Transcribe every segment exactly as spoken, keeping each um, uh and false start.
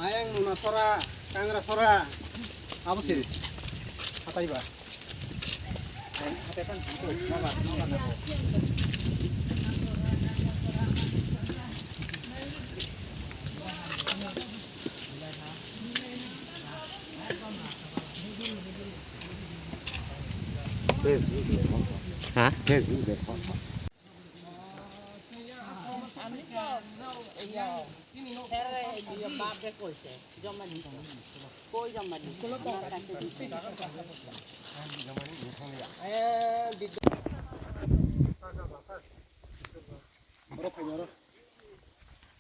Ayang nuna sora, kangra sora, abo se, hatai ba. Ha? Oro phai oro.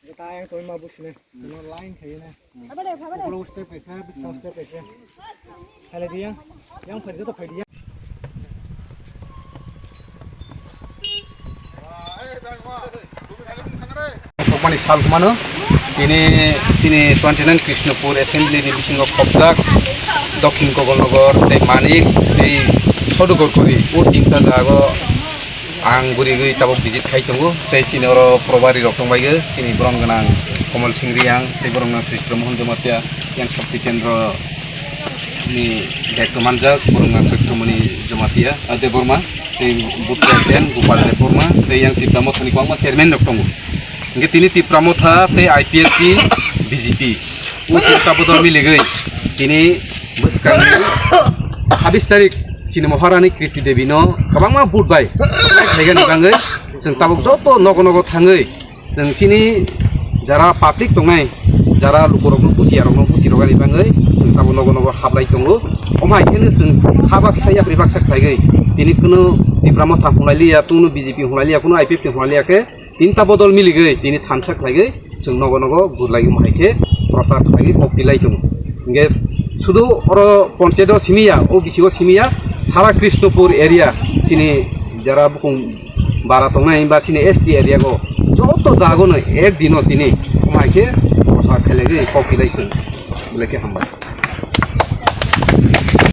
Eta yang toi ma busine. Ino line khaye na. Abade, abade. Ulo step kaisa, biskang step kaisa. Khaile dia. Yang phai joto phai dia. Sokmani sal humano. Ini sini twenty nine Krishnapur Assembly ni bisingo khopjak. Dokhin Gogolnogor, tei Manik, tei Sodu Gorkori. O tinta jago. Ang guri guri tabuk visit khai tongo, tei chini oro probari rok tongbai o, chini borom gwnang Komol Singh Riyang, tei borom gwnang Sujitra Mohan Jamatia, yang Shakti Kendro ni daityo manjak, borom gwnang Chaitramoni Jamatia, ah, Debbarma, tei Bhut President Gopal Debbarma, tei yang Tipra Mothani kwbangma chairman rok tongo. Hingke tini Tipra Motha tei I P F T, B J P. O chini tabuk miligwi tini bwskangni sabis tarik chini Maharani Kriti Devi no kwbangma vote bai khaigani bangwi chwng tabuk joto nogo nogo thangwi chwng chini jara public tongnai, jara lukurokno buchi, arokno buchi rogani bangwi chwng tabuk nogo nogo hablai tongo. Omo hai kheno chwng ha baksa yapri baksa khlaigwi tini kuno Tipra Motha hwnlailiya, tungno B J P hwnlailiya, kuno I P F T hwnlailiya khe, tinta bodol miligwi tini thansa khlaigwi chwng nogo nogo gurlai omo hai khe prochar khlaigwi kok tilai tongo. Hingke sudu oro ponchayat o simiya, o bisi o simiya, sara Krishnapur area chini jara bukung bara tongnai ba chini S T area go joto jago no ek dino tini omo hai khe prochar khlaigwi kok tilai tongo. Belai khe hambai.